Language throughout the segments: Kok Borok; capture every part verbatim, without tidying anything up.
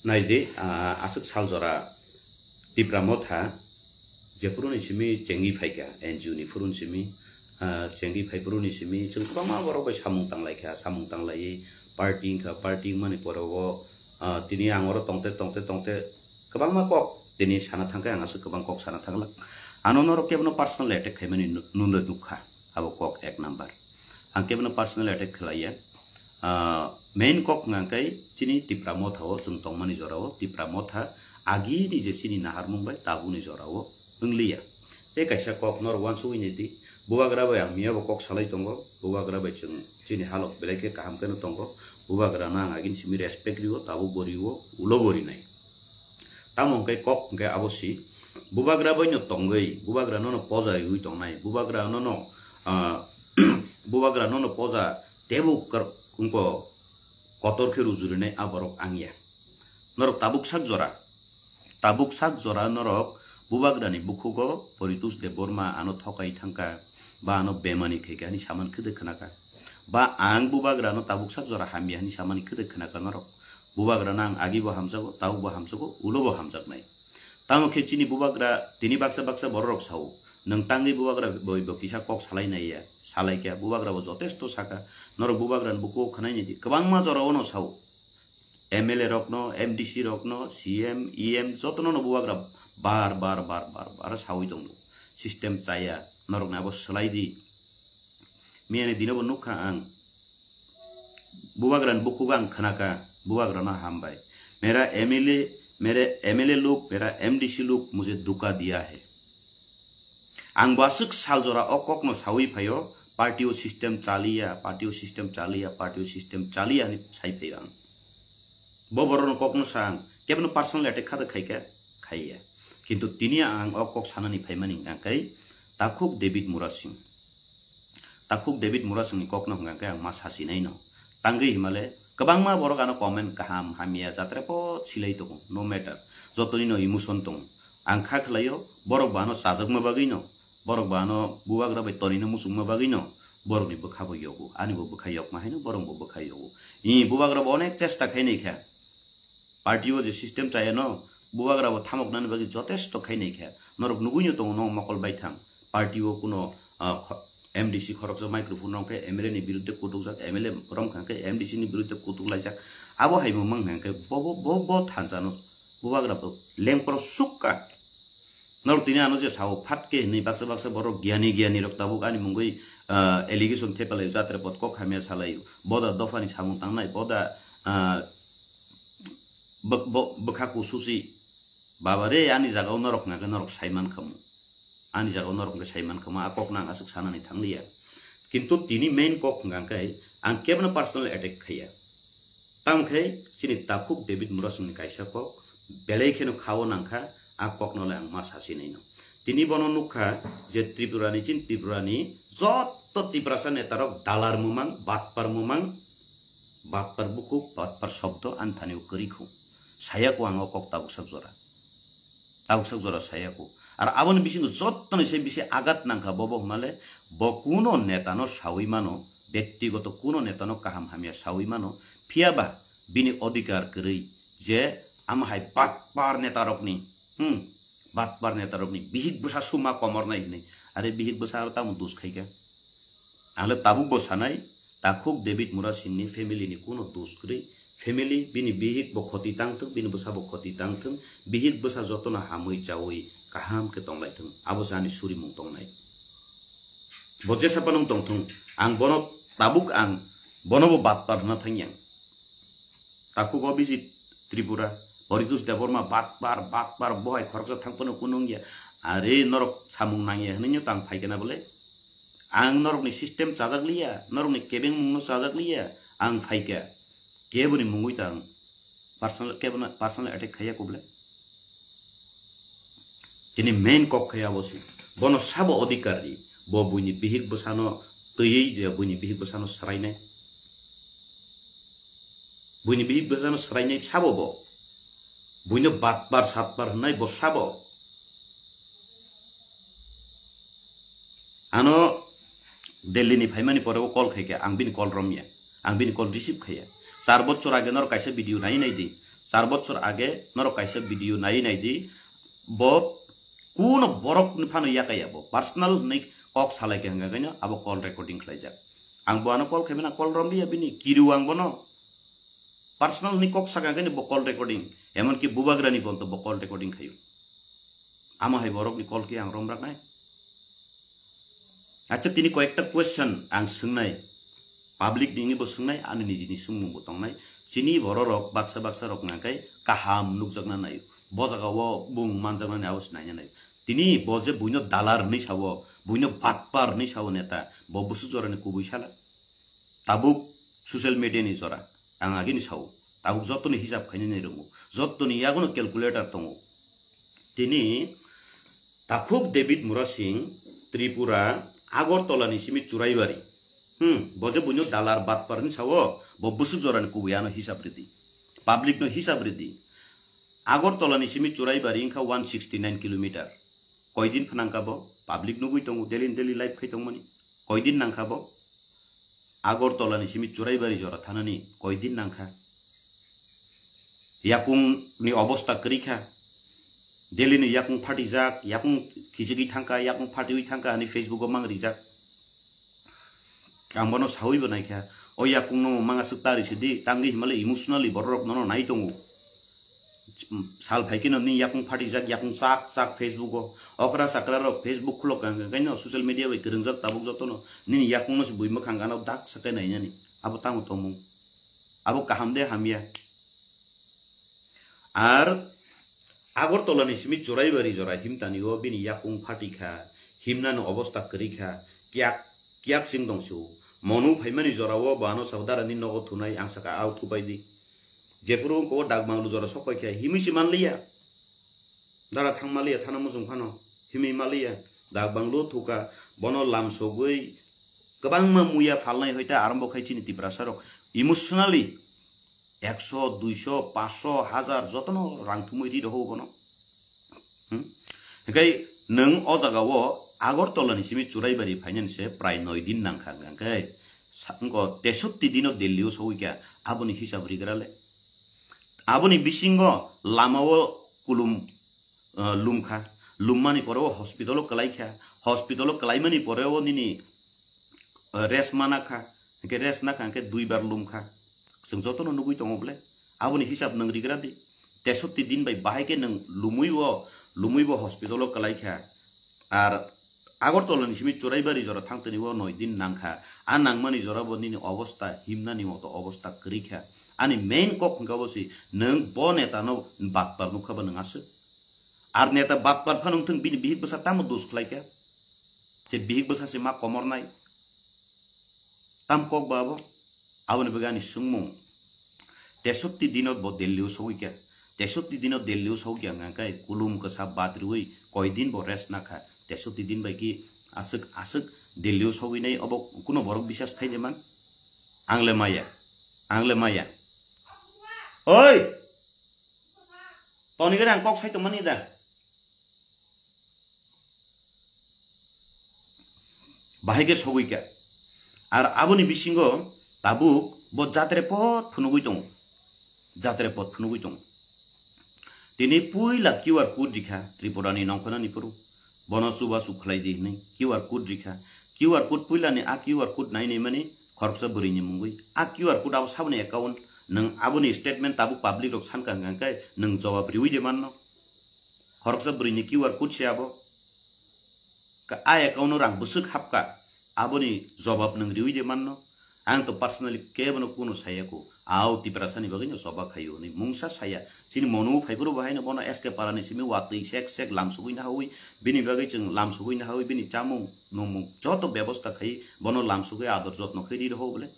Naidi, ah, aswk sal jora Tipra Motha jephuru ni simi chengwi phaikha, N G O ni phuru ni simi, ah, chengwi phai phuru ni simi chwng kwbangma borok bai samung tanglaikha, samung tanglaiwi party wngkha, party wngmani pore o, ah, tini ang oro tongte, tongte, tongte kwbangma kok tini sana thangkhe, ang aswk kwbang kok sana thangla. Ano norok kebono personal attack khaimani nu-, nunde nukha, abo kok ek number. Ang kebono personal attack khlaiya. Ah, main kok hwnka khe chini Tipra Motha o chwng tongmani jora o Tipra Motha agini je chini naharmung bai tabukni jora o wngliya. Tei kaisa kok norok uansugwi naidi, bubagra bai ang miyabo kok salai tongo, bubagra bai chwng chini halok belai khe kaham kheno tongo, bubagrano ang agini simi respect rio, tabuk bo rio, ulo bo rinai. Tamo hwnkhe kok hwnkhe abo si, bubagra bai no tongwi, bubagra nono poja riwi tongnai, bubagra nono, ah, bubagra nono poja tebuk kar-, wngko kotor khe rujurinai a borok ang ya. Norok tabuk sak jora, tabuk sak jora norok bubagrani bukhugo Poritos Debbarma ano thokai thangkha, ba ano bemani khaikha hwnwi saman khede khwnakha, ba ang bubagrano tabuk sak jora hamya hwnwi samani khede khwnakha norok. Bubagrano ang agibo hamjago, tabukbo hamjago, ulobo hamjaknai. Tamo khe chini bubagra tini baksa baksa bororok sao, nwng tangwi bubagra bai bo kisa kok salai naiya, salaikha, bubagra bo jotesto saka, norok bubagrani bukugo khwnai naidi, kwbangma jorao no sao. M L A rokno, M D C rokno, C M, E M jotono no bubagra bar bar bar bar bar sawi tongo. System chaya, norokni abo swlai di. Miyani dino bo nukha ang. Bubagrani bukugo ang khwnakha, bubagrano hambai. Mera M L A, mere M L A log, mera M D C log mujhe dhuka diya hai. Ang bo aswk sal jora o kokno sawi phaio, party o system chaliya, party o system chaliya, party o system chaliya hwnwi sai phaio ang. Bo borokno kokno sa ang, kebono personal attack kha da khaikha, khaiya. Kintu tini ang o kok sanani phaimani hwnkha khe Takhuk David Murasing. Takhuk David Murasingni kokno hwnkha khe ang ma sasinai no. Tangwi himale kwbangma borok ano comment kaham hamya jatra po silai tongo, no matter. Jotoni no emotion tongo. Ang kha khlaio, borok bo ano chajakma bagwi no, borok bo ano bubagra bai tonino muchungma bagwi no, borokni bwkha bo yogo, ani bo bwkha yokma haino borok bo bwkha yogo. I bubagra bo onek chesta khainai kha. Party o je system chayano, bubagra bo thamoknani bagwi jotesto khainai kha. Norok nugwi no tongo, no mokol baithang. Party o kuno, ah, kho-, M D C khoroksa microphone rok khe M L A ni birudde kutukjak, M L A rom kha khe M D C ni birudde kutuk laijak. Abo hai bo mang kha khe bo, bo, bo, bo thansa no bubagra bo lengpro sukka. Norok tini ano je sao phat khe hinwi baksa baksa borok giyani giyani rok tabuk ani mungwi, ah, allegation thepalai jatre pot kok hamya salai. Boda dophani samung tangnai, boda, ah, bwk-, bo-, bwkha kususi. Baba re, ani jagao norok hwnkha khe norok saiman khamu. Ani jagao norok hwnkhe saiman khamu, a kokno ang aswk sanani thangliya. Kintu tini main kok hwnkha khe ang kebono personal attack khaiya. Tamo khe chini Takhuk David Murasingni kaisa kok belai kheno khao nangkha, a kokno le ang ma sasinai no. Tini bono nukha je Tripurani, chini Tripurani jotto Tiprasa netarok dalar mumang, batpar mumang, batpar bukhuk, batpar shobdo ani thani o kwrwi khu. Saya kho ang o kok tabuk sak jora. Tabuk sak jora saya kho. Ar aboni bisingo jottoni se bisi agat nangkha bobo hwnale, bo kuno netano sawi mano, bektigoto kuno netano kaham hamya sawi mano, phiyaba bini odhikar kwrwi je ama hai batpar netarokni, hmm, batpar netarokni bihik bwsa suma komornai hwnwi. Are bihik bwsa aro tamo dos khaikha? Ang le tabuk bo sanai, Takhuk David Murasingni family ni kuno dos kwrwi. Family, bini bihik bo khoti tangthwng, bini bwsa bo khoti tangthwng, bihik bwsa jotono hamwi chawi kaham khe tonglaithwng. Abo se ani surimung tongnai. Bo jesa phano wng tongthwng, ang bono tabuk ang bono bo batpar hwnna thangyang. Takhuk Abhijit Tripura, Poritos Debbarma, batpar, batpar, bo hai khoroksa thang phano kunu wngya. Are norok samung nangya hwnwi no tang phaikha na bole? Ang norokni system chajak liya, norokni kebeng mungno chajak liya, ang phaikha. Keboni mungwi tang personal, kebono personal attack khaiya kho bole? Tini main kok khai abo se. Bono sabo odhikar di. Bo buini bihik bwsano twiwi je buini bihik bwsano swrainai. Buini bihik bwsano swrainai sabo bo. Buino batpar satpar hwnai bo sabo. Ano Delhi ni phaimani pore o call khaikha, ang bini call romya. Ang bini call receive khaiya. Char bochor age norok kaisa video nai nai di. Char bochor age norok kaisa video nai nai di, bo kuno borok ni phano yakai abo personal hinwi kok salai khe hwnga kaino abo call recording khlai jak. Ang bo ano call khaimani call romliya bini kiru ang bono personal hinwi kok saka kaino bo call recording, emonki bubagrani bonto bo call recording khayo. Amo hai borokni call khe ang romraknai. Acha tini koyekta question ang swngnai, public ni bo swngnai, ani nijini swngmung bo tongnai. Chini bororok baksa baksa rok nangkai kaham nukjakna naio, bo jaga o bung manjaknani abo se naina naio. Tini bo je buino dalar hinwi sao, buino batpar hinwi sao neta, bo bwswk jorani kubui sala. Tabuk social media ni jora, ang agini sao, tabuk jotoni hisab khainani rongo, jotoni yagono calculator tongo. Tini Takhuk David Murasing, Tripura, Agartala ni simi Churaibari. Hmm, bo je buino dalar batpar hinwi sao, bo bwswk jorani kubui ano hisab ridi. Public no hisab ridi. Agartala ni simi Churaibari wngkha one sixty nine kilometer. Koidin phanangkha bo? Public nugui tongo, daily daily live khai tongmani. Koidin nangkha bo? Agartala ni simi Churaibari jora thanani koidin nangkha. Yakung ni obosta kwrwi kha. Delhi ni yakung phatijak, yakung khichigwi thangkha, yakung phatiwi thangkha hinwi Facebook o mang rijak. Ang bono sawi bo naikha. O yakung no manga swk tari sidi, tangwi himale emotionally bororok nono nai tongo. Sal phai kheno nini yakung phatijak, yakung chak chak Facebook o. Okra chakra rok Facebook khulok kang kang kaino social media bai kwrwngjak tabuk jotono. Nini yakung no se bui mwkhang gana dak sakai nainani. Abo tamo tongmung. Abo kaham de hamya. Ar Agartala ni simi Churaibari jora himtani o bini yakung phatikha, himnani obosta kwrwikha, kiyak kiyak sing tong sio. Monu phaimani jora o bo ano sabo dara ni nogo thunai, ang saka ao thupai di. Jephuru wngkha o dak banglu jora sok paikha, himwi se manliya. Dara thang maliya thana muchung phano, himwi maliya. Dak banglu thuka, bono lam sogwi kwbangma muya phalnai hoita arombo khai chini Tiprasa rok emotionally ekso, duiso, paanso, hajar jotono rang thumwi ri rohor bono. Hmm? Hinkhe nwng o jaga o Agartala ni simi Churaibari phainani se prai noi din nangkha, hwnkhe sa-, wngkha tesotti dino Delhi o sogwi kha, aboni hisab rigra le. Aboni bisingo lama o kulum, eh, lumkha, lummani pore o hospital o kwlaikha, hospital o kwlaimani pore o nini, eh, rest mana kha, hwnkhe rest nakha hwnkhe duibar lumkha. Chwng jotono nugwi tongo bole. Aboni hisab nwng rigra di. Tesotti din bai bahai khe nwng lumwi o, lumwi bo hospital o kwlaikha. Ar Agartala ni simi Churaibari jora thangtani o noi din nangkha. A nangmani jora bo nini obosta himnani moto obosta kwrwikha. Ani main kok hwnkha bo si nwng bo neta no batpar nukha ba nwng aswk. Ar neta batpar phano wngthung bini bihik bwsa tamo dos khlaikha. Se bihik bwsa se ma komornai. Tam kok ba abo? Aboni bagwi ani swngmung. Tesotti dino bo Delhi o sogwi kha. Tesotti dino Delhi o sogwi kha hwnkha khe kulum kwsa bat riwi koi din bo rest nakha. Tesotti din bai ki aswk aswk Delhi o sogwi nai obo kuno borok bisas khai de man? Ang le maya. Ang le maya. Oi! Toni gani ang kok sai tongmani da. Bahai khe sogwi kha. Ar aboni bisingo tabuk bo jatre pot phunugwi tongo. Jatre pot phunugwi tongo. Tini puila Q R code rikha Tripura ni nongkhornani phuru. Bono chubachu khlai di hwnwi Q R code rikha. Q R code puilani a Q R code nai nai mani khoroksa bwrwini mungwi. A Q R code abo saboni account, nwng aboni statement tabuk public rok sankha hwnkha khe nwng jobab riwi de manno. Khoroksa bwrwini Q R code se abo. Ka-, a account o rang bwswk hapkha, aboni jobab nwng riwi de manno. Ang to personally kebono kuno saya kho. Ao Tiprasa ni bagwi no choba khaio hwnwi mungsa saya. Chini mono phaiphuru bo haino bono S K Para ni simi watwi sek sek lam sugwi nahawi. Bini bagwi chwng lam sugwi nahawi, bini chamung nungmung joto bebosta khai bono lam sugwi ador jotno khai ri roho bole.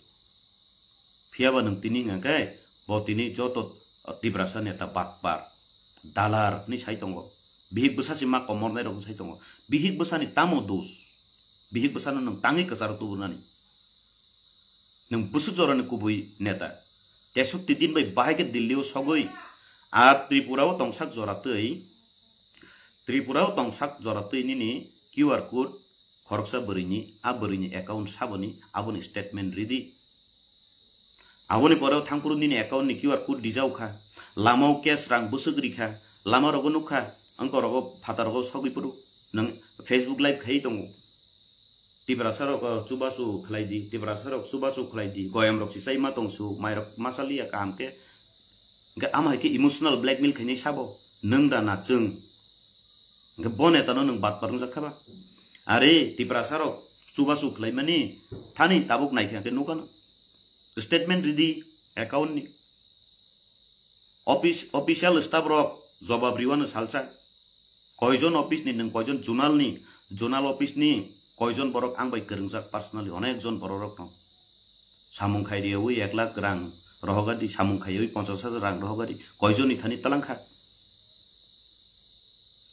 Phiya ba nwng tini hwnka khe bo tini joto Tiprasa neta batpar, dalar hwnwi sai tongo. Bihik bwsa se ma komornai rok sai tongo. Bihik bwsani tamo dos? Bihik bwsano nwng tangwi kwcharo tubunani? Nwng bwswk jorani kubui neta. Tesotti din bai bahai khe Delhi o sogwi. Ar Tripura o tongsak jora twi, Tripura o tongsak jora twi nini Q R code khoroksa bwrwini, a bwrwini account saboni, aboni statement ridi. Aboni pore o thangphuru nini account ni Q R code rijao kha. Lamao cash rang bwswk rikha, lama rogo nukha, wngkha rogo phatar rogo sogwi phuru nwng Facebook live khai tongo. Tiprasa rok, uh, chubachu khlai di, Tiprasa rok chubachu khlai di, goyam rok si chai ma tong su, mai rok ma chaliya kaham khe. Hingke ama hai khe emotional blackmail khainai sabo, nwng da na chwng. Hingke bo neta no nwng batpar wngjak kha ba. Are Tiprasa rok chubachu khlai mani thani tabuk nai khe hingke nukha no. Statement ridi account ni. Office, official staff rok jobab riwano salsa. Koijon office ni nwng koijon zonal ni, zonal office ni koijon borok ang bai kwrwngjak personally onek jon borok rok no. Samung khai riyawi ek lakh rang rohogadi, samung khaiwi ponchas hajar rang rohogadi, koijon ni thani talangkha.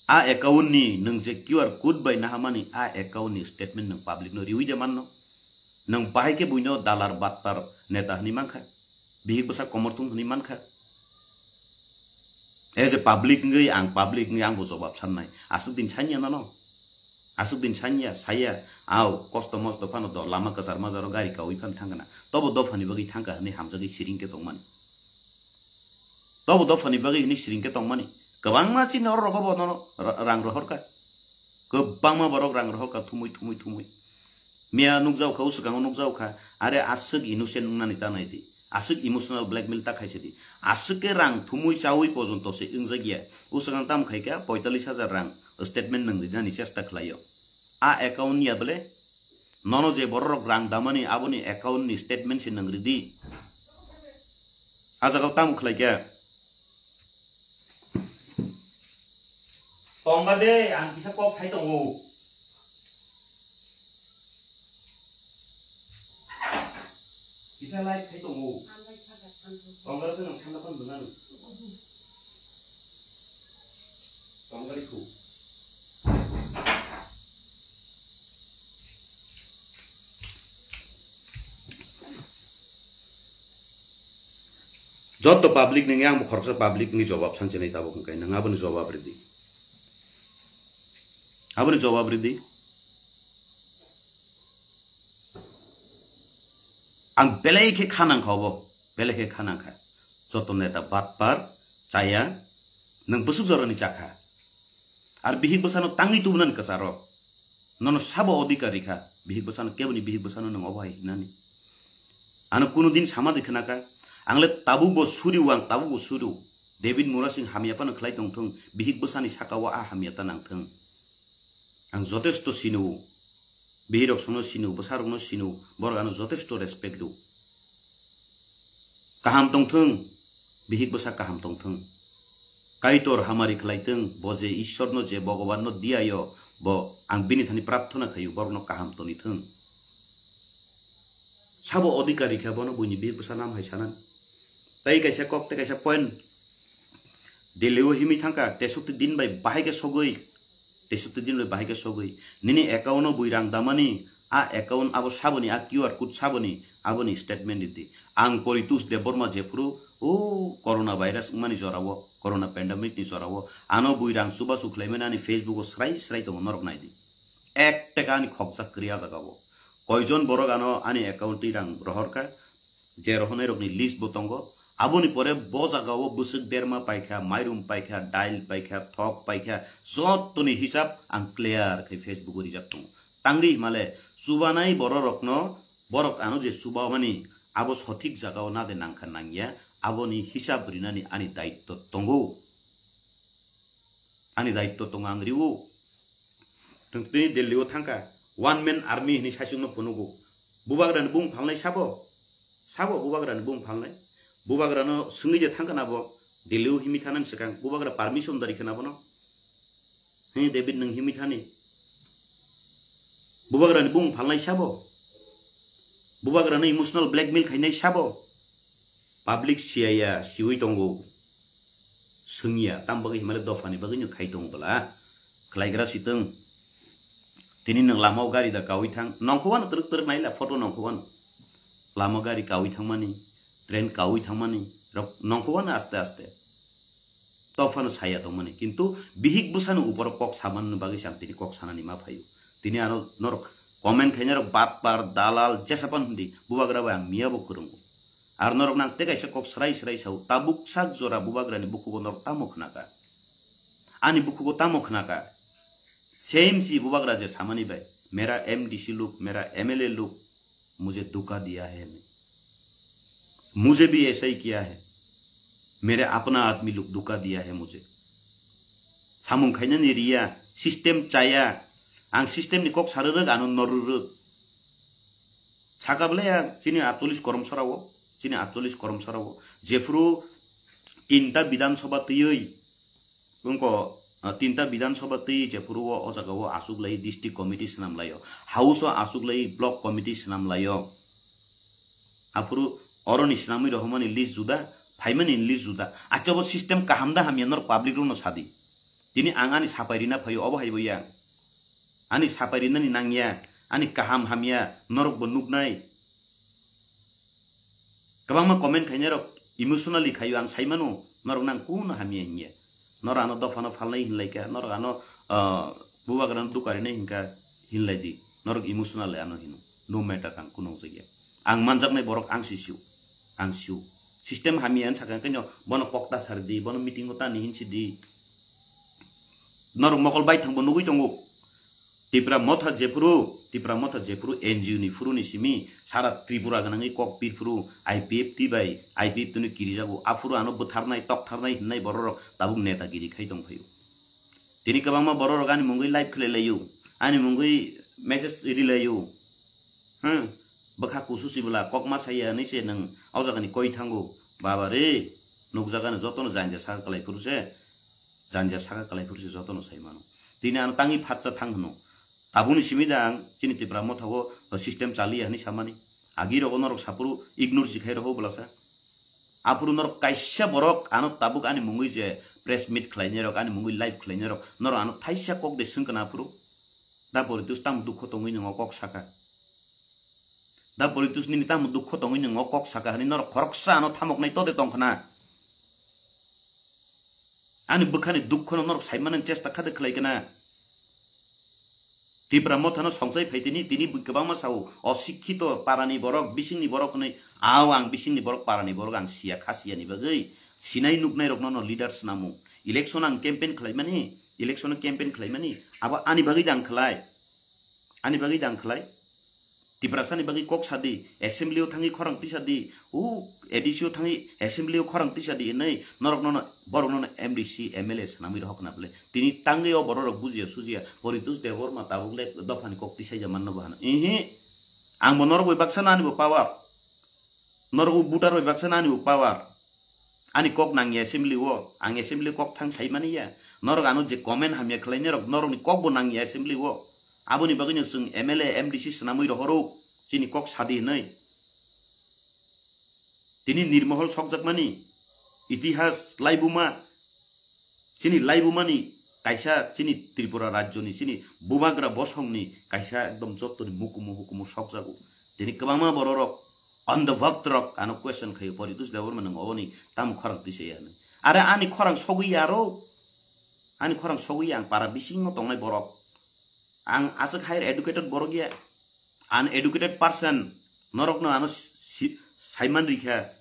A account ni nwng je Q R code bai nahamani a account ni statement nwng public no riwi de manno. Nwng bahai khe buino dalar battar neta hwnwi mankha. Bihik bwsa komorthung hwnwi mankha. As a public wngwi ang public wngwi ang bo jobab sannai. Aswk din sanya nano. Aswk din sanya, saya, au, kosto mosto phano do, lama kwchar majaro gari kaui phan thangkha na. Tobo dophani bagwi thangkha hwnwi hamjagwi siring khe tongmani. Tobo dophani bagwi hwnwi siring khe tongmani. Kwbangma chini oro rogo bo nono ra-, rang rohorkha. Kwbangma borok rang rohorkha thumui, thumui, thumui. Miya nukjaokha, o swkango nukjaokha, are aswk innocent wngnani ta nai di. Aswk emotional blackmail ta khaisa di. Aswk khe rang thumui chaui pojonto se wngjakya. O swkang tam khaikha poitallis hajar rang statement nwng rinani chesta khlaio. A account ya bole? Nono je bororok rang damani aboni account ni statement se nwng ridi. A jagao tamo khlaikha? Tongba de, ang kisa kok sai tongo. Kisa light khai tongo. Tongba de nang thanda phano nang. Tongba de khu. Joto public nini ang bo khoroksa public ni jobab sanchini tabuk hwnkhe nwng aboni jobab ridi. Aboni jobab ridi. Ang belai khe khanang kha obo, belai khe khanang kha. Joto neta batpar chaya nwng bwswk jorani chakha. Ar bihik bwsano tangwi tubunani kwcharo. Nono sabo odhikar rikha, bihik bwsano keboni bihik bwsano nwng obo hai hinani. Ano kuno din sama de khwnakha, ang le tabuk bo suriu, ang tabuk bo suriu. David Murasing hamya phano khlai tongthung, bihik bwsani sakao a hamya ta nangthung. Ang jotesto sinu, bihirok sono sinu, bwsarokno sinu, borok ano jotesto respect rw. Kaham tongthung, bihik bwsa kaham tongthung. Kaitor hamari khlaithung, bo je Ishwarno je Bhagwanno diyayo, bo ang bini thani prarthana khayu, borokno kaham tonithung. Sabo odhikar rikha bono buini bihik bwsa nam hai sanan. Tai kaisa kok, tai kaisa point. Delhi o himwi thangkha, tesukti din bai bahai khe sogwi, tesukti din bai bahai khe sogwi. Nini account o bui rang damani, a account abo saboni, a Q R code saboni, aboni statement ridi. Ang Poritus Debbarma jephuru, o corona virus wngmani jorao, corona pandemic ni jorao, ano bui rang chubachu khlaimani ani Facebook o srai srai tongo norok naidi. Ek teka ani khokjak kwrwi a jagao. Koijon borok ano ani account twi rang rohorkha, je rohornai rokni list bo tongo. Aboni pore bo jagao bwswk berma paikha, mairum paikha, dail paikha, thok paikha, jottoni hisab ang clear khai Facebook o rijak tongo. Tangwi himale chubanai bororokno borok ano je chubamani abo sothik jagao nade nangkha nangya, aboni hisab rinani ani daitto tongo. Ani daitto tongo ang riwo. Tong tini Delhi o thangkha, one man army hini saichung no phunugo. Bubagra ni bung phalnai sabo? Sabo bubagra ni bung phalnai? Bubagra no swngwi je thangkha na bo, Delhi o himwi thanani swkang, bubagra permission dari khana bono. He David nwng himwi thani? Bubagra ni bung phalnai sabo? Bubagra no emotional blackmail khainai sabo? Public siyaya, siwi tongo. Swngya, tam bagwi himale dophani bagwi no khai tongo bwla. Khlaigra sitwng. Tini nwng lamao gari da kawi thang. Nongkhowano twrwk twrwk naila photo nongkhowano. Lama gari kawi thangmani, train kawi thangmani. Rok nongkhowano aste aste. Tophano saya tongmani. Kintu bihik bwsano uporo kok samanani bagwi se ang tini kok sanani ma phaio. Tini ano norok comment khainai rok batpar, dalal, jesa pan hindi. Bubagra bai ang miya bo kwrwngo. Ar norok nang tei kaisa kok srai srai sao, tabuk sak jora bubagrani bukhugo norok tamo khnaka? Ani bukhugo tamo khnaka? Same si bubagra je samani bai, "Mera M D C lok, mera M L A lok, mujhe dhuka diya hai, mujhe bhi aisa hi kiya hai, mere apna aadmi lok dhuka diya hai mujhe." Samung khainani riya, system chaya, ang system ni kok sarwrwk, ano norwrwk. Saka bwle ya chini atolish korom sarao, chini atolish korom sarao, jephuru tinta Bidhan Sabha twiwi, wngko, ah, tinta Bidhan Sabha twi jephuru o, o jaga o aswk lai district committee swnam laio, house o aswk lai block committee swnam laio. Aphuru oroni swnamwi rohormani list juda, phaimani list juda. Acha bo system kaham da hamya norok public rokno sadi. Tini ang ani sapai rina phaio, obo hai bo ya. Ani sapai rinani nangya, ani kaham hamya norok bo nuknai. Kwbangma comment khainai rok emotionally khaio, ang sai mano norok nang kuno hamya hinya. Norok ano dophano phalnai hinlai kha, norok ano, ah, bubagrano dukarinai hinka hinlai di. Norok emotional ano hino. No matter, ang kuno wngjakya. Ang manjaknai borok ang si sio. Ang sio. System hamya hinwi sakha khe no bono kok ta sar di, bono meeting o tani hinsi di. Norok mokol bai thangbo nugwi tongo. Tipra Motha jephuru, Tipra Motha jephuru N G O ni phuru ni simi sara Tripura gwnangwi kok pirphuru I P F T bai, I P F T ni kirijago, aphuru ano bwtharnai, toktharnai hinnai bororok tabuk netagiri khai tongphaio. Tini kwbangma bororok ani mungwi live khlai laio, ani mungwi message ri laio. Hmm, bwkha kusu sibla kokma saya hinwi se nwng o jagani koi thango. Baba re, nukjagani jotono janja saka kwlai phuru se. Janja saka kwlai phuru se jotono sai mano. Tini ano tangwi phatsa thang hwno. Tabukni simi da ang chini Tipra Motha o system chaliya hinwi samani. Agi rogo norok saphuru ignore si khai roho bwlasa. Aphuru norok kaisa borok ano tabuk ani mungwi je press meet khlainai rok, ani mungwi live khlainai rok, norok ano thaisa kok de swngkana aphuru. Da Poritus tamo dukho tongwi nwngo kok saka? Da Poritus nini tamo dukho tongwi nwngo kok saka hinwi norok khoroksa ano thamoknai tode tongkhna? Ani bwkhani dukhono norok saimani chesta khade khlai kana? Tipra Mothano songsai phai tini, tini bw-, kwbangma sao, osikkito parani borok, bisingni borok hinwi, ao ang bisingni borok, parani borok ang siya, kha siyani bagwi sinai nuknairokno no leader swnamo. Election ang campaign khlaimani, election campaign khlaimani, abo ani bagwi da ang khlai. Ani bagwi da ang khlai. Tiprasani bagwi kok sadi, assembly o thangwi khorang tisa di, o A D C o thangwi assembly o khorang tisa di hinwi norok nono, borok nono M D C, M L A swnamwi rohor khna bwle. Tini tangwi o bororok bujiya sujiya, Poritus Debbarma tabuk le dophani kok tisaija manno bo hano. Ihi, ang bo norok bai baksa nani bo power. Norok bo voter bai baksa nani bo power. Ani kok nangya assembly o, ang assembly kok thang sai mani ya. Norok ano je comment hamya khlai norok, norokni kok bo nangya assembly o. Aboni bagwi no chwng M L A, M D C swnamwi rohoro, chini kok sadi hinwi. Tini Nirmohol sokjakmani itihas laibuma, chini laibumani kaisa chini Tripura rajyoni chini bubagra bosongni kaisa ekdom jottoni mukumu hukumu sokjago. Tini kwbangma bororok, andhobhakt rok ano question khaio, "Poritus Debbarma nwng oboni tamo khorang tisa ya?" hinwi. Are ani khorang sogwi ya aro, ani khorang sogwi ya, ang para bisingo tongnai borok. Ang aswk higher educated borok ya, uneducated person, norokno ano si-, saiman rikha,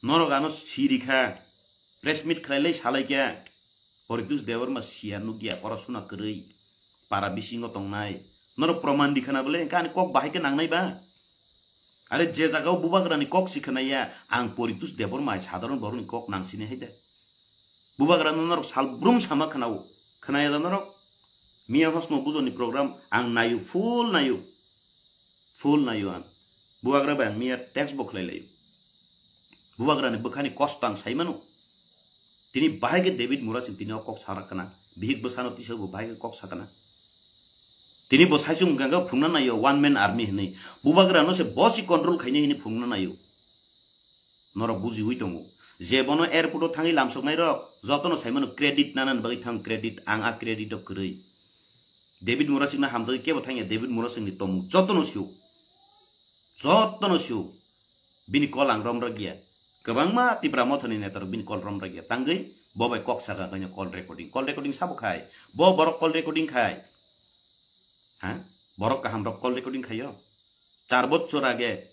norok ano si rikha, press meet khlai lai salai kha, Poritus Debbarma siya nukya, porosuna kwrwi, para bisingo tongnai, norok proman rikha na bole, engkha ani kok bahai khe nangnai ba? Are je jaga o bubagrani kok si khwnaya, ang Poritus Debbarma hai sadharon borokni kok nang sini hai de. Bubagrano norok salbrum sama khwnao. Khwnaya da norok? Miya hosno bujoni program ang nayo, full nayo. Full nayo ang. Bubagra bai ang miya text bo khlai layo. Bubagrani bwkhani kosto ang sai mano. Tini bahai khe David Murasing tini o kok sarak kana. Bihik bwsano tisa bo bahai khe kok sakana. Tini bo saisung ganga phungna nayo one man army hinwi. Bubagrano se bosi control khainai hinwi phungna nayo. Norok bujiwi tongo. Je bono airport o thangwi lamsoknai rok, jotono saimano credit nanani bagwi thang credit, ang a credit o kwrwi. David Murasingno hamjagwi kebo thangya, David Murasingni tomung jotono sio. Jotono sio. Bini kol ang romrwkya. Kwbangma Tipra Mothani netarok bini kol romrwkya. Tangwi bo bai kok saka kanya call recording. Call recording sabo khai. Bo borok call recording khai. Ha? Borok kaham rok call recording khaio. Char bochor age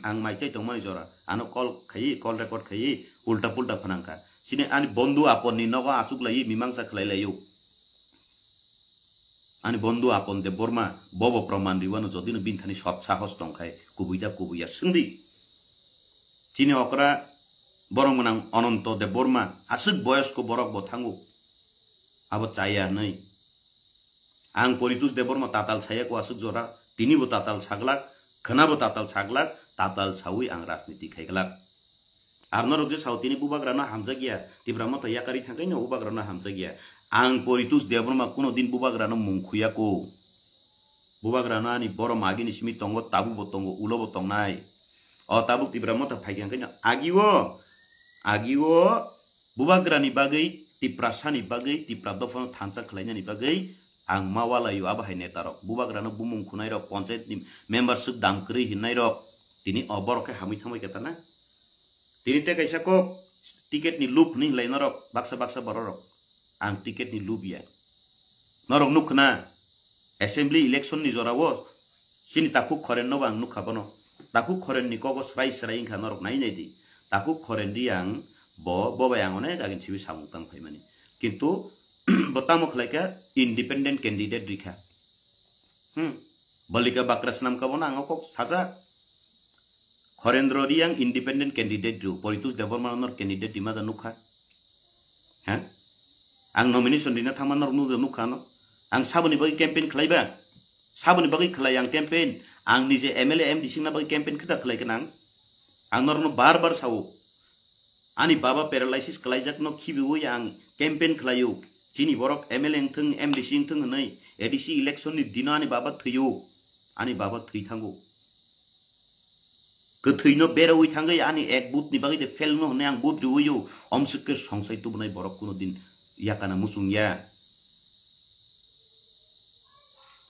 ang mai chai tongmani jora, ano call khaiwi, call record khaiwi, ulta pulta phanang kha. Chini ani bondhu apon ni nogo asuk laiwi mimangsa khlai laio. Ani bondhu Apon Debbarma, bobo proman riwano jodino bini thani sot sahos tongkhai, kubui da kubui ya swngdi. Chini okra borok gwnang Ananto Debbarma, aswk boyosko borok bo thango. Abo chaya hwnwi. Ang Poritos Debbarma tatal saya ko aswk jora, tini bo tatal saglak, khwna bo tatal saglak, tatal sawi ang rajniti khaiglak. Ar norok je sao tini bubagrano hamjakya, Tipra Motha yakarwi thangkhe no bubagrano hamjakya. Ang Poritos Debbarma kuno din bubagrano mung khuyako. Bubagrano ani borom agini simi tongo, tabuk bo tongo, ulo bo tongnai. O tabuk Tipra Motha phaikha hwnkhe no agio, agio bubagrani bagwi, Tiprasani bagwi, Tipra dophano thansa khlainani bagwi ang ma walaio abo hai netarok. Bubagrano bumung khunairok, ponchayatni member swk dam kwrwi hinnairok tini o borok khe hamwi thangbai khe tana. Tini tei kaisa kok ticket ni loop hinwi hinlai norok baksa baksa bororok. Ang ticket ni loop ya. Norok nukkha na assembly election ni jora o chini Takhuk Khoren no bo ang nukha bono. Takhuk Khoren ni kogo srai srai wngkha norok nai nai di. Takhuk Khoren di ang bo, bo bai ang onek agin simi samung tang phaimani. Kintu bo tamo khlai kha independent candidate rikha. Hmm. Balika bakra swnam ka bono ang kok sajak. Khorendro Riang independent candidate ru, Poritos Debbarma nor candidate di mada nukha. Ha? Ang nomination rina thangma nor nukha no. Ang saboni bagwi campaign khlaiba. Saboni bagwi khlai ang campaign. Ang nije M L A M D C na bagwi campaign khita khlai kanang. Ang norno bar bar sao. Ani baba paralysis khlaijakno khibiwi ang campaign khlaio. Chini borok M L A wngthung, M D C wngthung hwnwi A D C election ni dino ani baba thwio. Ani baba thwi thango. Kwthwino berawi thangwi ani ek vote ni bagwi de fail no hwnwi ang vote riwio. Omswk khe songsai tubunai borok kuno din yakana muchung ya.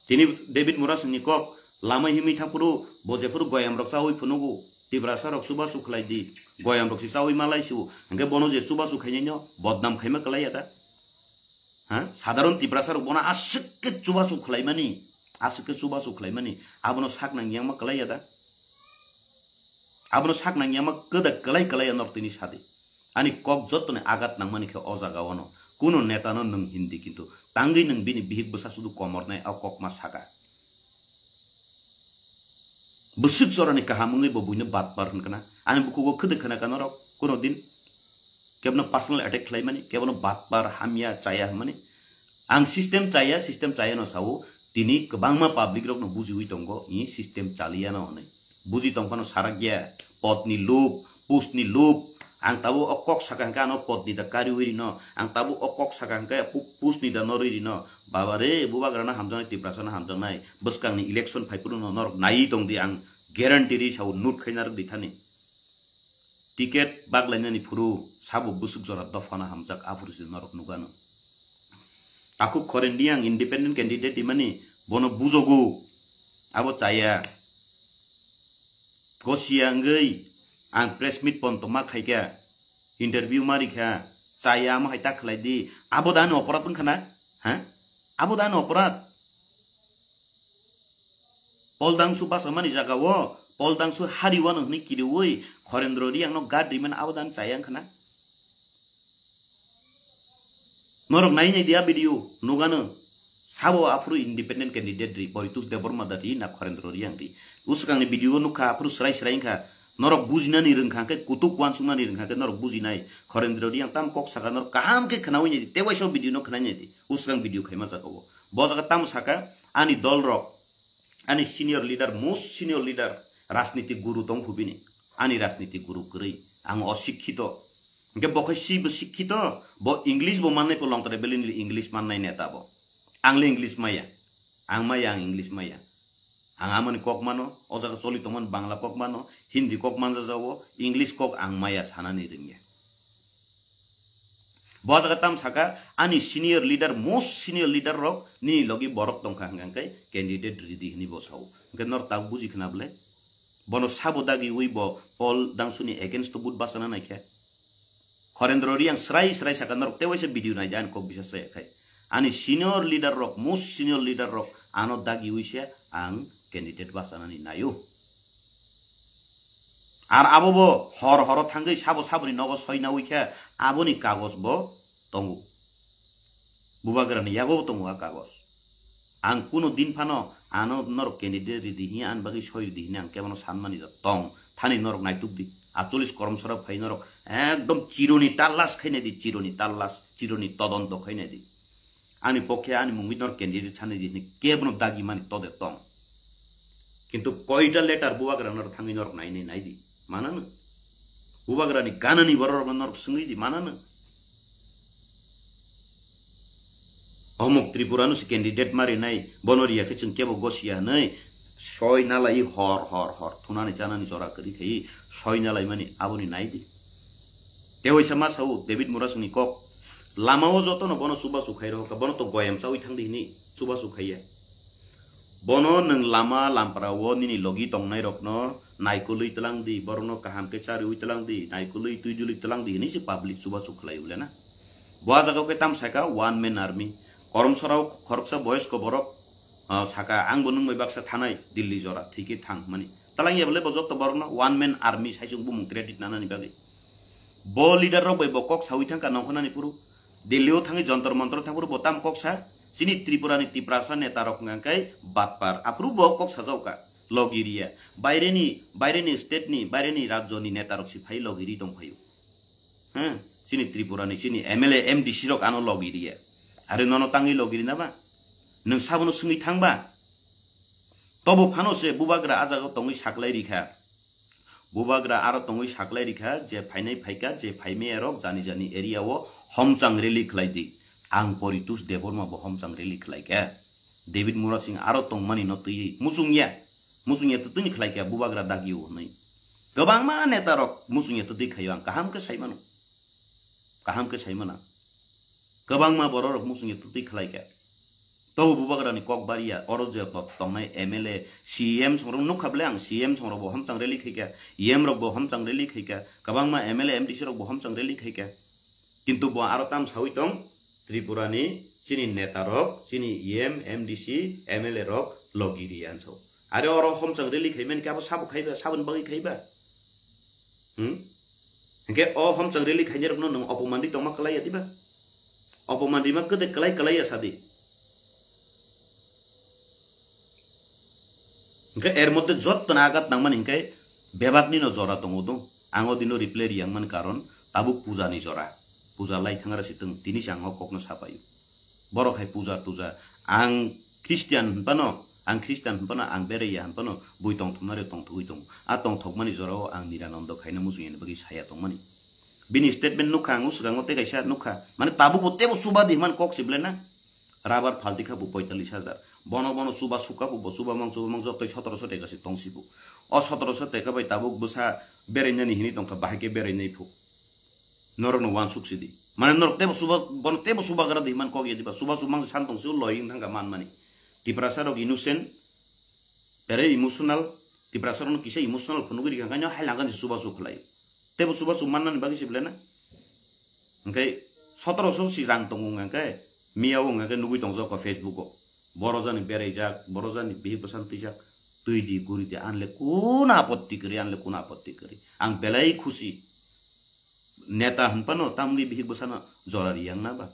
Tini David Murasing ni kok lama himwi thaphuru bo jephuru goyam rok chawi phunugo, Tiprasa rok chubachu khlai di, goyam rok si chawi malai su, hwnkhe bono je chubachu khainai no bodnam khaima kwlai ya da? Ha? Sadharon Tiprasa rok bono aswk khe chubachu khlaimani, aswk khe chubachu khlaimani, abono sak nang yang ma kwlai ya da? Abono sak nang yama kwda kwlai kwlai norok tini sadi. Ani kok jotoni agat nangmani khe o jaga ono. Kuno neta no nwng hindi kintu tangwi nwng bini bihik bwsa sudu komornai o kok ma saka. Bwswk jorani kaham wngwi bo buino batpar hwnkha na. Ani bukhugo khwdwk khna ka norok kuno din. Kebno personal attack khlaimani, kebno batpar hamya chaya hwnmani. Ang system chaya, system chaya no sao, tini kwbangma public rok no bujiwi tongo, i system chaliya no hwnwi. Buji tong phano sarak ya, pod ni loop, post ni loop, ang tabuk o kok saka hwnkhe ano pod ni da kariwi rino, ang tabuk o kok saka hwnkhe pu-, post ni da norwi rino. Baba re, bubagra no hamjaknai, Tiprasa no hamjaknai, bwskang ni election phai phuru no norok naiwi tong di, ang guarantee ri sao, note khaina rwk di thani. Ticket baglainani phuru sabo bwswk jora dophano hamjak aphuru se norok nukgano. Takhuk Khoren Riang independent candidate imani bono bujogo, abo chaya. Gosia wngwi ang press meet pon tongma khaikha, interview ma rikha, chaya amo hai ta khlai di, abo da ani oporad wngkha na? Ha? Abo da ani oporad? Poldangsu basa mani jaga o, Poldangsu hari wano hwnwi kiriwi, Khorendro Riang no guard rimani abo dan chaya wngkha na? Norok nai nai dia video, nugano. Sabo aphuru independent candidate ri, Boitus Debbarma da ri, na Khorendro Riang ri. Usukang ni video nukha, aphuru srai srai wngkha. Norok bujinani rwngkha khe, kutuk wansuknani rwngkha khe, norok bujinai. Khorendro Riang tam kok saka, norok kaham khe khnawi nai di, tei waisa video no khnai nai di. Usukang video khaima jaga o. Bo jaga tam saka, ani dol rok, ani senior leader, most senior leader, rajniti guru tong phu bini. Ani rajniti guru kwrwi. Ang osikkito. Hingke bo khai si bo sikkito, bo English bo mannai po longtare belini English mannai neta bo. Ang le English maya. Ang maya, ang English maya. Ang amani kok mano, o jaga choli tongmani Bangla kok mano, Hindi kok manjajago, English kok ang maya sanani rwngya. Bo jaga tam saka, ani senior leader, most senior leader rok nini logi borok tongkha hingka hingke candidate ridi hini bo sao. Hingke nor tak buji khna bole? Bono sabo dagi ui bo Paul Dangsuni against to but basana naikhe. Khorendro Riang srai srai saka norok tewaisa video naidi ani kok bisa saya khai. Ani senior leader rok, most senior leader rok ano dagi uise ang candidate basanani naio. Ar abo bo hor horo thangwi sabo saboni nogo soi nawi khe aboni kagoj bo tongo. Bubagrani yago bo tongo a kagoj. Ang kuno din phano ano norok candidate ridi hiya ani bagwi soi ridi hini ang kebono sanmani da tong. Thani norok naituk di. Atcholis koromsora phai norok ekdom chironi tallas khainai di, chironi tallas, chironi todonto khainai di. Ani pokhe ani mungwi norok candidate sanai di hini kebono dagi mani tode tong. Kintu koita letter bubagra norok thangwi norok nainai nai di. Manano. Bubagrani ganani bororokno norok swngwi di, manano. Omuk Tripura no se candidate ma rinai, bono riya khe chwng kebo gosiya hinwi soi nalai hor hor hor thunani chanani jora kwrwi khai soi nalai mani aboni nai di. Tewaisa ma sao David Murasingni kok, lama o joto no bono chubachu khai rohor kha, bono to goyam chawi thang di hini chubachu khaiya. Bono nwng lama lampra o nini logi tongnai rokno naikolwi tlang di, borokno kaham khe chariwi tlang di, naikolwi twi dulwi tlang di hini se public chubachu khlai ule na. Bo a jaga o khe tam saka one man army. Koromsora o khoroksa boyosko borok, ah, saka ang bo nwng bai baksa thanai Delhi jora thwi khe thang mani. Talang ya bole bo joto borokno one man army sai chwng bumung credit nanani bagwi. Bo leader rok bai bo kok sawi thangka nongkhornani phuru. Delhi o thangwi Jantar Mantar thang phuru bo tam kok sa. Chini Tripura ni Tiprasa neta rok hwnkha khe batpar. Aphuru bo kok sajao ka. Logi riya. Baire ni, baire ni state ni, baire ni rajyo ni neta rok si phai logi ri tong phaio. Hmm? Chini Tripura ni, chini M L A, M D C rok ano logi riya. Are nono tangwi logi ri na ba? Nwng sabono swngwi thang ba? Tobo phano se bubagra a jaga o tongwi saklai rikha. Bubagra aro tongwi saklai rikha je phainai phaikha, je phaimaya rok jani jani area o homchang rally khlai di. Ang Poritus Debbarma bo homchang rally khlai kha. David Murasing aro tongmani no twi muchungya. Muchungya to twini khlai kha bubagra dagi o hwnwi. Kwbangma neta rok muchungya to twi khaio ang kaham khe sai mano. Kaham khe sai mano. Kwbangma borok rok muchungya to twi khlai kha. Tobo bubagrani kok bariya, oro je to-, tongnai M L A, C M songrok nukha ble ang, C M songrok bo homchang rally khaikha, E M rok bo homchang rally khaikha, kwbangma M L A, M D C rok bo homchang rally khaikha. Kintu bo aro tam sawi tong, Tripura ni chini neta rok, chini E M, M D C, M L A rok logi ri anso. Are oro homchang rally khaimani khe abo sabo khaiba, saboni bagwi khaiba? Hmm? Hingke o homchang rally khainai rokno nwng opoman ri tongma kwlai ya diba? Opoman rima kwdwi kwlai kwlai ya sadi. Hingke er moddhe jottoni agat nangmani hingke bebakni no jora tongo do. Ang o dino reply riyang mani karon tabuk puja ni jora. Puja lai thangra si tong, tini se ang o kokno sapaio. Borok hai puja tuja. Ang Christian hinphano, ang Christian hinphano, ang beraiya hinphano, bui tongthoknari tongthogwi tongo. A tongthokmani jorao ang Nirananda khaina muchungya ni bagwi saya tongmani. Bini statement nukha, ang o swkango tei kaisa nukha. Mane tabuk bo tebo chuba di hinmani kok se belai na. Rabar phalti kha bo poitalis hajar. Bono bono chuba sukha bo, bo chuba mang chuba mang jotoi sotoroso teka se tongsi bo. O sotoroso teka bai tabuk bwsa berainani hinwi tongkha, bahai khe berainai phu. Norokno wansuk sidi. Mane norok tebo chuba, bono tebo chubagra di hinmani kok ya diba. Chuba chumang se san tongsi o loi wng thangkha manmani. Tiprasa rok innocent, very emotional. Tiprasa rokno kisa emotional phunugwi rikha, khaino hai langkha ni chuba chuk khlai. Tebo chuba chuk mannani bagwi se belai na. Hingke sotoroso si rang tongo hingke miya o hingke nugwi tongjak o Facebook o. Boro jani beraijak, boro jani bihik bwsano twijak, twi di, guri di, anle kun apotti kwrwi, anle kun apotti kwrwi. Ang belai khusi. Neta hinphano tamni bihik bwsano jora riyang na ba?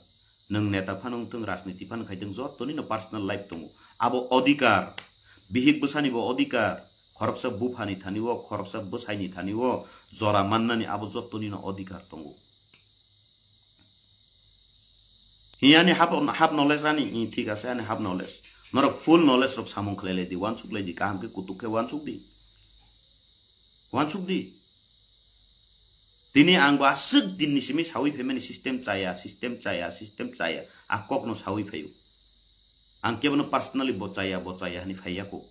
Nwng neta phano wngthung, rajniti phano khaithung, jottoni no personal life tongo. Abo odhikar, bihik bwsani bo odhikar, khoroksa buphani thani o, khoroksa bwsaini thani o jora mannani abo jottoni no odhikar tongo. Hi ani half, half knowledge ani, hi thik ase ani half knowledge. Norok full knowledge rok samung khlai lai di, wansuk lai di, kaham khe kutuk khe wansuk di. Wansuk di. Tini ang bo aswk din ni simi sawi phaimani system chaya, system chaya, system chaya. A kok no sawi phaio. Ang kebono personally bo chaya, bo chaya hani phaiya ko.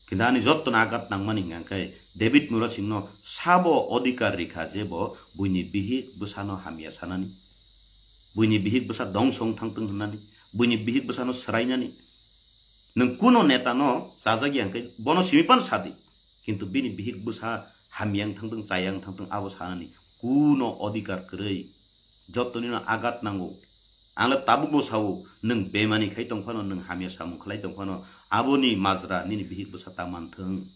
Kintu ani jotto no agat nangmani hingka khe David Murasing no sabo odhikar rikha je bo buini bihik bwsano hamya sanani. Buini bihik bwsa dongsong thangtwng hwnani. Buini bihik bwsano swrainani. Nwng kuno neta no chajak ya hingke bono simi pan sadi. Kintu bini bihik bwsa hamya wng thangtwng, chaya wng thangtwng abo sanani kuno odhikar kwrwi. Jottoni no agat nango. Ang le tabuk bo sao, nwng bemani khai tong phano, nwng hamya samung khlai tong phano, Aboni majra nini bihik bwsa ta manthwng,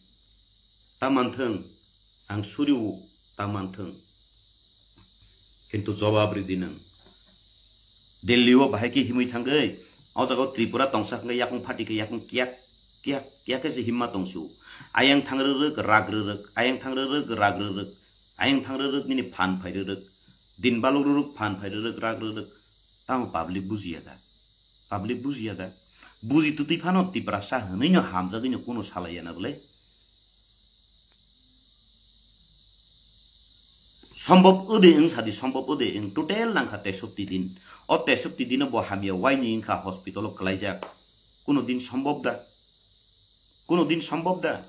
ta manthwng, ang suriu ta manthwng. Kintu jobab ridi nwng. Delhi o bahai khe himwi thangwi, o jaga o Tripura tongsa hwnkhe yakung phatikhe yakung kiyak kiyak kiyak khe se himma tongsu. Ayang thang rwrwk rak rwrwk, ayang thang rwrwk rak rwrwk, ayang thang rwrwk nini phan phai rwrwk, din baluk rwrwk phan phai rwrwk rak rwrwk. Tamo public bujiya da? Public bujiya da? Buji twtwi phano Tiprasa hwnwi no hamjagwi no kuno salaiya na bwle? Sombhob ode wng sadi, sombhob ode wng, total nangkha tesopti din. O tesopti dino bo hamya waini wngkha hospital o kwlaijak. Kuno din sombhob da? Kuno din sombhob da?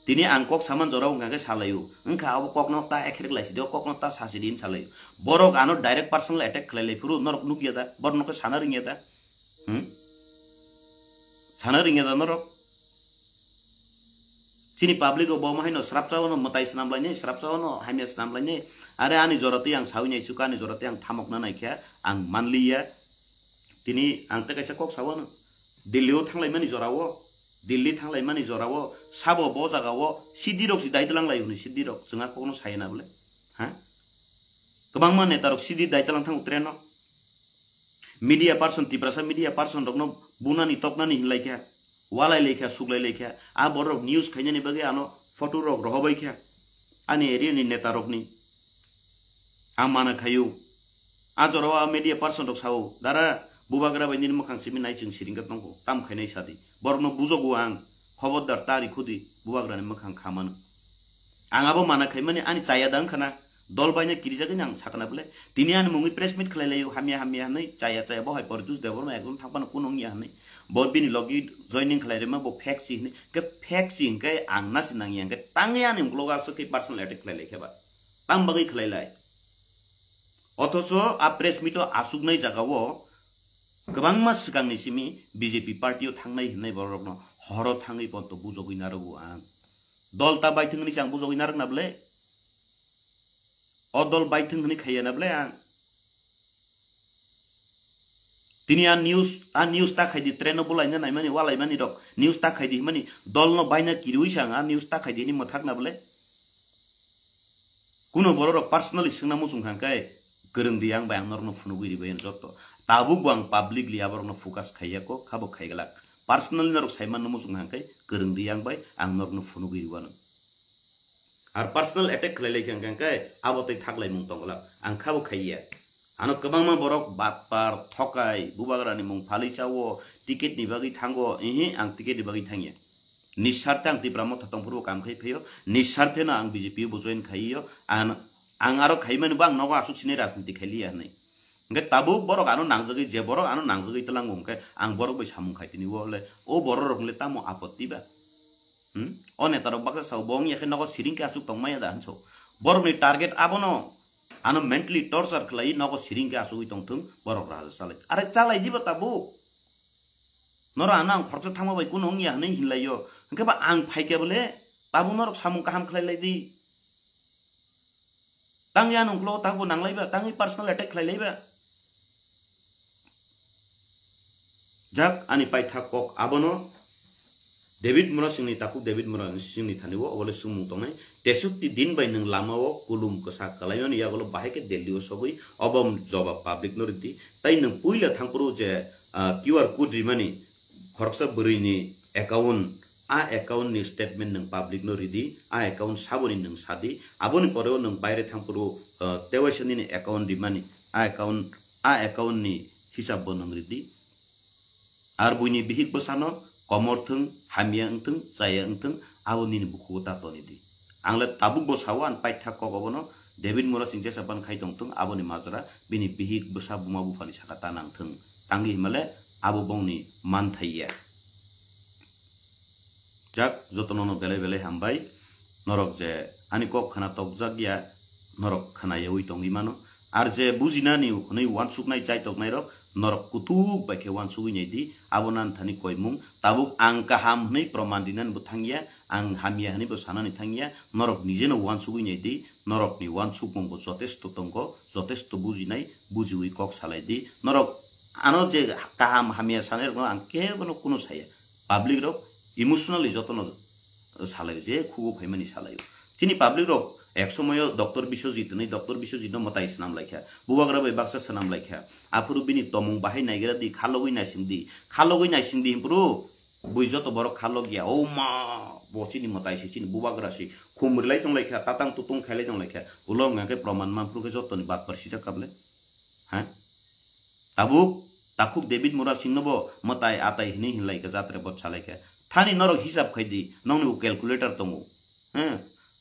Tini ang kok saman jorao wngkha khe salaio. Wngkha abo kokno ta ekhrek laisidi, o kokno ta sasidi hin salaio. Borok ano direct personal attack khlai lai phuru norok nukya da? Borok nokhe sana ringya da? Hmm? Sana ringya da norok? Chini public rok bo ma haino srapsa wano mwtai swnam lainai, srapsa wano hamya swnam lainai. Are ani jora twi ang sawi nai chuka, ani jora twi ang thamok na naikha, ang manliya. Tini ang tei kaisa kok sawano. Delhi o thanglaimani jora o, Delhi thanglaimani jora o, sabo bo jaga o, sidi rok si dai tlang lai hwnwi sidi rok chwng a kokno saya na bole? Ha? Kwbangma neta rok sidi dai tlang thango train o. Media person, Tiprasa media person rokno bunani toknani hinlai kha, walai lai kha, suklai lai kha. A borok news khainani bagwi ano photo rok rohobai kha. Ani area ni neta rokni. Ang mana khayu. A jorao a media person rok sao, "Dara, bubagra bai nini mwkhang simi nai chwng siring khe tongkho, tam khainai sadi." Borokno bujogo ang, khobordar ta rikhudi, bubagrani mwkhang kha mano. Ang abo mana khaimani ani chaya da wngkha na, dol baina kirijagwi ang sakna bole. Tini ani mungwi press meet khlai laio, hamya hamya hwnwi, chaya chaya bo hai Poritos Debbarma ekdom thangphano kuno wngya hwnwi. Bo bini logi joining khlai rima bo fake si hwnwi, khe fake si hwnkhe ang nasi nangya hwnkhe tangwi ani uklogo aswk khe personal attack khlai lai khe ba. Tam bagwi khlai lai. Othocho a press meet o aswknai jagao kwbangma swkangni simi B J P party o thangnai hwnwi borokno horo thangwi ponto bujogwi narwgo ang. Dol ta baithwngni se ang bujogwi narwkna bwle? O dol baithwng hwnwi khaiya na bwle ang? Tini a news, a news ta khaidi, train o bulaina naimani, walaimani rok news ta khaidi himani, dol no baina kiriwi se ang a news ta khaidi hini mwthak na bwle? Kuno borok rok personally swngna muchung kha khe, kwrwng di ang bai, ang norokno phunugwi ribai ang jotto. Tabuk bo ang publicly aborokno focus khaiya kho, khabo khaiglak. Personally norok sai manno muchung kha khe, kwrwng di ang bai, ang norokno phunugwi riwano. Ar personal attack khlai lai khe hwnkhe abo tei thak lai mung tong glak. Ang khabo khaiya. Ano kwbangma borok batpar, thokai, bubagrani mung phalwi chawo, ticket ni bagwi thango, ihi ang ticket ni bagwi thangya. Nisarte ang Tipra Motha tongphuru kam khai phaio, nisarte no ang B J P bo join khaiyo, ang, ang aro khaimani bo ang nogo aswk sinai rajniti khailiya hwnwi. Hwnkhe tabuk borok ano nangjagwi, je borok ano nangjagwi twlango hwnkhe ang borok bai samung khai tini o le, o borok rok le tamo apotti ba? Hmm? O neta rok baksa sao, bo wngya khe nogo siring khe aswk tong maya da hinso. Borok ni target abono, ano mentally torture khlai nogo siring khe aswk tong thung, borok raja chalai. Are chalai diba tabuk? Noro ano ang khoroksa thangma bai kuno wngya hwnwi hinlai o. Hwnkhe ba ang phai khe bole tabuk norok samung kaham khlai lai di. Tangwi ano ukhlogo tabuk nanglai ba, tangwi personal attack khlai lai ba. Jak ani paithak kok abono David Murasingni takhuk David Murasingni thani o obole swngmung tongnai. Tesukti din bai nwng lama o kulum kwsa kalaimani yagulo bahai khe Delhi o sogwi obo jobab public no ridi. Tai nwng puila thangphuru je, ah, Q R code rimani khoroksa bwrwi ni account, a account ni statement nwng public no ridi, a account saboni nwng sadi, aboni pore o nwng baire thangphuru, ah, tewaisa nini account rimani, a account, a account ni hisab bo nwng ridi. Ar buini bihik bwsano komor thwng, hamya wngthwng, chaya wngthwng, abo nini bukhugo ta toni di. Ang le tabuk bo sao, ani paithak kok obono David Murasing jesa ban khai tongthwng, aboni majra bini bihik bwsa buma buphani saka ta nangthwng. Tangwi himale abo bongni manthai ya. Jak jotono no belai belai hambai. Norok je ani kok khna tokjak ya, norok khna yaui tongwi mano. Ar je bujinani hwnwi uansuknai chai toknairok, norok kutuk bai khe uansugwi nai di, abo nani thani koimung. Tabuk ang kaham hwnwi proman rinani bo thangya, ang hamya hwnwi bo sanani thangya, norok nijeno uansugwi nai di, norokni uansukmung bo jotesto tongo, jotesto bujinai, bujiwi kok salai di. Norok ano je kaham hamya sanairokno ang kebono kuno saya. Public rok emotionally jotono salaio, je khugo phaimani salaio. Chini public rok ek somoyo Doctor Biswajit hinwi, Doctor Biswajit no mwtai swnam laikha, bubagra bai baksa swnam laikha. Aphuru bini tomung bahai naigra di, khalogwi naising di, khalogwi naising di himpuru bui joto borok khalok ya. O ma, bo chini mwtai se, chini bubagra se, khum rilai tong laikha, tatang tutung khailai tong laikha. Ulo wngkha khe proman manphuru khe jotoni batpar sijak kable. Ha? Tabuk, takhuk David Murasing no bo mwtai atai hinwi hinlai kha jatre bot salai kha. Thani norok hisab khai di, nokni bo calculator tongo. Ha?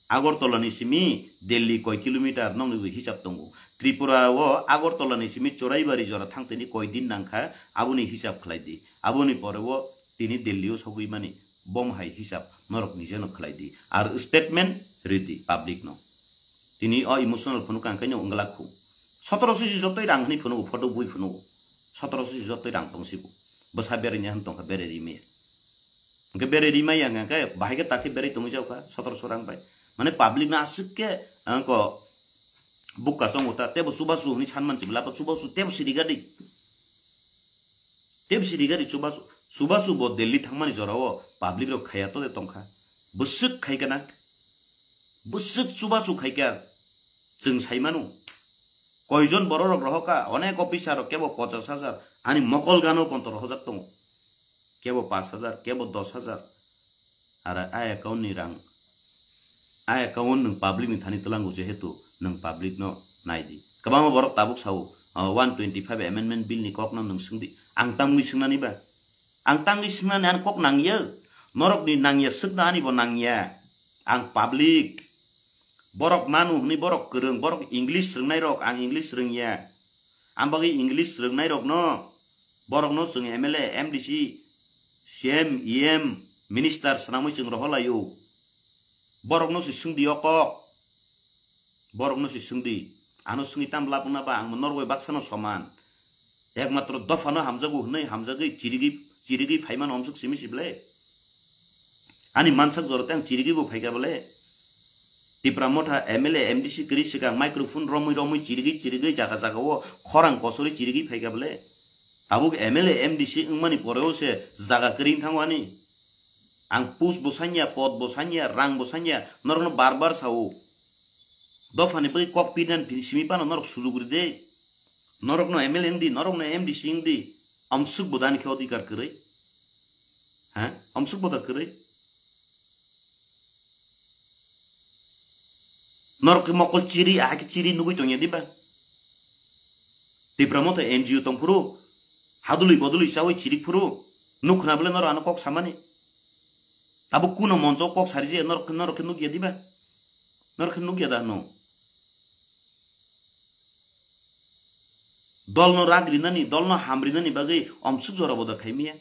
Agartala ni simi Delhi koi kilometer nokni bo hisab tongo. Tripura o Agartala ni simi Choraibari jora thang tini koi din nang kha, aboni hisab khlai di. Aboni pore o tini Delhi o sogwi mani bom hai hisab norok nije no khlai di. Ar statement ridi public no. Tini o emotional phunuk ang kaino wngla khu. Sotoroso si jotoi rang hwnwi phunugo, photo bui phunugo. Sotoroso si jotoi rang tong sibo. Bwsa berai ni han tongkha berai ri maya. Hwnkhe berai ri maya hwnkhe bahai khe takhe berai tongwi jaukha sotoroso rang bai. Mane public no aswk khe, ah, ko bukka chongo ta tebo chubachu hwnwi sanman sibla bo chubachu tebo siri gadi. Tebo siri gadi chubachu. Chubachu bo Delhi thangmani jorao public rok khaya to de tongkha. Bwswk khai kana. Bwswk chubachu khaikha chwng saimano. Koijon bororok rohokha, onek officer rok kebo pochas hajar, ani mokol gano konto rohojak tongo. Kebo pash hajar, kebo dos hajar. Ara a account ni rang, a account nwng public ni thani twlango jehetu nwng public no naidi. Kwbangma borok tabuk sao, ah, one twenty five amendment bill ni kok no nwng swngdi. Ang tamwi swngnani ba? Ang tangwi swngnani ani kok nangya. Norok ni nangya swkna ani bo nangya. Ang public. Borok manu hwnwi borok kwrwng, borok English rwngnai rok, ang English rwngya. Ang bagwi English rwngnai rok no, borok no chwng M L A, M D C, C M, E M, minister swnamwi chwng rohor laio. Borok no se swngdi o kok. Borok no se swngdi. Ano swngwi tam lab wngna ba ang norok bai baksa no soman. Ekmatro dopha no hamjago hwnwi hamjagwi chirigwi chirigwi phaimano omsuk simi sible. Ani mansak jora tang chirigwi bo phaika bole. Tipra Motha M L A M D C kwrwi swkang microphone romwi romwi chirigwi chirigwi jaga jaga o khorang kosori chirigwi phaika bole. Tabuk M L A M D C wngmani poreo se jaga kwrwi thango ani. Ang pus bo sanya, pot bo sanya, rang bo sanya, norokno bar bar sao. Dophani bagwi kok pinan phin simi pano norok sujuk ride. Norokno M L A wngdi, norokno M D C wngdi. Omsuk bo dani khe odhikar kwrwi. Ha? Omsuk bo da kwrwi. Norok khe mokol chiri, aha khe chiri nugwi tongya diba? Tipra Motha N G O tongphuru, hadului bodului chawi chiri phuru, nuk khna bole norok ano kok samani. Tabuk kuno moncho kok sari je norok, norok khe nukya diba? Norok khe nukya da hwno? Dolno rak rinani, dolno ham rinani bagwi omsuk jora boda khaimiya.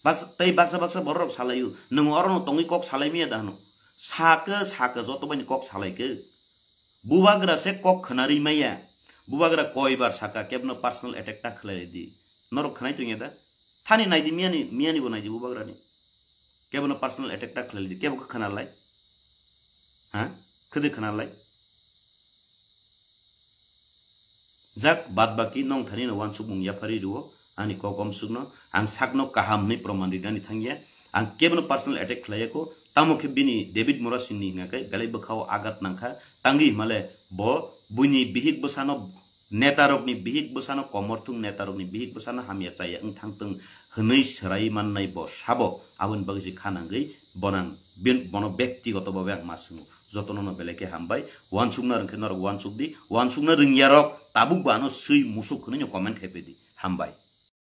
Baksa, tei baksa baksa bororok salaio, nwng orono tongwi kok salaimiya da hwno? Sakhe, sakhe joto baini kok salaikhe. Bubagra se kok khna ri maya. Bubagra koibar saka kebno personal attack ta khlai di. Norok khnai tongya da? Thani naidi miyani, miyani bo naidi bubagrani. Kebno personal attack ta khlai di. Kebo khe khna lai? Ha? Khede khna lai? Jak, bad baki nong thani no wansukmung yaphari rwo, ani kok omsukno, ang sakno kaham hwnwi proman rinani thangya, ang kebono personal attack khlaiya kho, tamo khe bini David Murasing ni hwnga khe belai bwkhao agat nangkha, tangwi himale bo buini bihik bwsano, netarokni bihik bwsano, komorthung netarokni bihik bwsano hamya chaya wng thangtwng hwnwi swrai mannai bo sabo, aboni bagwi se kha nangwi bonang bin-, bono bektigoto babe ang ma swngo. Jotono no belai khe hambai. Wansukna rwngkhe norok wansuk di. Wansukna rwngyarok tabuk bo ano swi musuk hwnwi no comment khai pedi. Hambai.